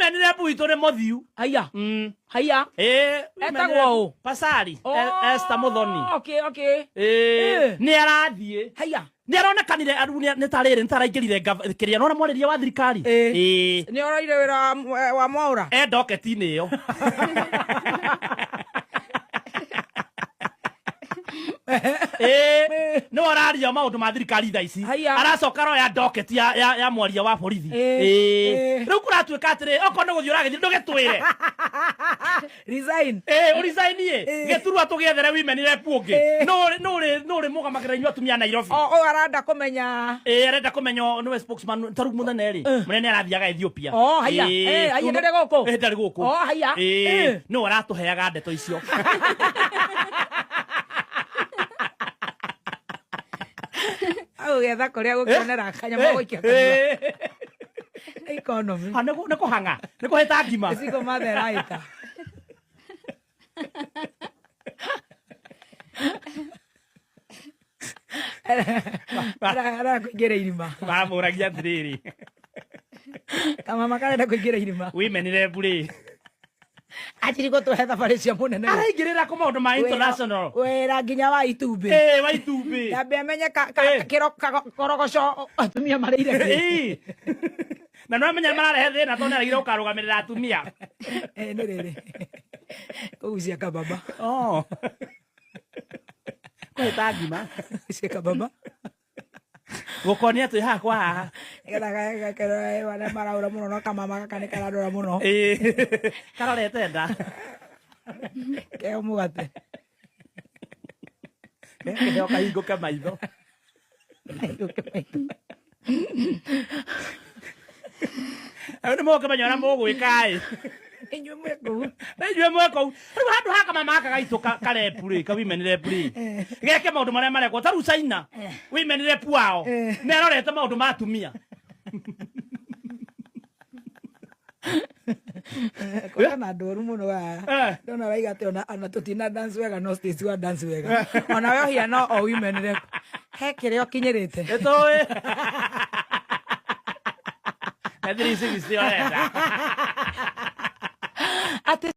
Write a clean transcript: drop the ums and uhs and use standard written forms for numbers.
Women rep witũ nĩ mũthiu. Haiya. Haiya. Ĩĩ, women Etagwo rep- ũ? Pasari. Oh, Esther Muthoni. Okay. Ĩĩ, nĩ arathiĩ. Haiya. Nĩ aronekanire aru nĩ ta rĩrĩ nĩ taraingĩrire kĩrĩa nona mwarĩria wa thirikari. Ĩĩ. Ĩĩ. Nĩ oroire wĩra wa Mwaũra. E ndoketi-inĩ ĩyo. Ĩĩ, nĩwe ũraria maũndũ ma thirikari thaa ici. Haiya. Aracoka aroya ndoketi ya mwaria wa borithi. Ĩĩ. Ĩĩ. Ĩĩ. Rĩu kũratuĩka atĩrĩ, okorwo nĩ gũthiĩ ũragĩthiĩ ndũgĩtwĩre. Resign. Ĩĩ, ũricainie. Ĩĩ. Gĩturwa tũgĩethere women rep ũngĩ. Ĩĩ. Nũ ũrĩ mũgamagĩra inyuĩ atumia a Nairobi? O ũyũ arenda kũmenya. Ĩĩ, arenda kũmenya nĩwe spokesman ta rĩu mũnene rĩ, mũnene arathiaga Ethiopia. Oh, haiya. Ĩĩ. Ĩĩ, haiya, ndarĩ gũkũ? Ĩĩ, ndarĩ gũkũ. Oh, haiya. Ĩĩ, Ĩĩ. nĩwe ũratũheaga ndeto icio. Agũgetha kũrĩa gũkĩonera kanyamũ gũikia kanua. Ĩĩ. Economy. Ah, nĩ kũhang'a, nĩ kũhĩta ngima. Icigo matheraita. Arenda kũingĩra irima. Mamũragia atĩrĩrĩ, Kamama karenda kũingĩra irima. women rep rĩ, Anjiri gũtũhe thabarĩ cia mũnene. Araingĩrĩra kũ maũndũ ma international? Wĩra nginya wa itumbĩ. Ĩĩ, wa itumbĩ. Yambe amenye Ĩĩ. kĩro korogoco atumia marĩire kĩ. Ĩĩ. Na no amenya mararehe thĩna tondũ nĩaragire gũkarũgamĩrĩra atumia. Ĩĩ, nĩ rĩrĩ. Kũgucia kababa. Oh. Kũhĩta ngima. Kũgucia kababa. Gũkonia twĩ haha kwa haha. Nĩgetha arĩa maraũra mũno no kamama gaka nĩ karandora mũno. Ĩĩ. Karorete nda. Keo mũgate. Kĩheo kahingũke maitho. Kahingũke maitho. Rĩu nĩ mũkĩmenya ũrĩa mũgwĩka ĩ. Inyuĩ mwĩ kũu. Inyuĩ mwĩ kũu. Rĩu handũ ha kamama gaka gaitũ ka rep rĩ, ka women rep rĩ, geke maũndũ marĩa marekwo. Ta rĩu China, women rep wao nĩ arorete maũndũ ma atumia. Kũrĩ na andũ oru mũno haha. Eh. Ndona raiga atĩ ona tũtina dance wega no Stacy wa dance wega. Ona we ũhiana o women rep. He kĩrĩa ũkinyĩrĩte. Nĩtũĩ. Na 360 ũrenda. Atĩ.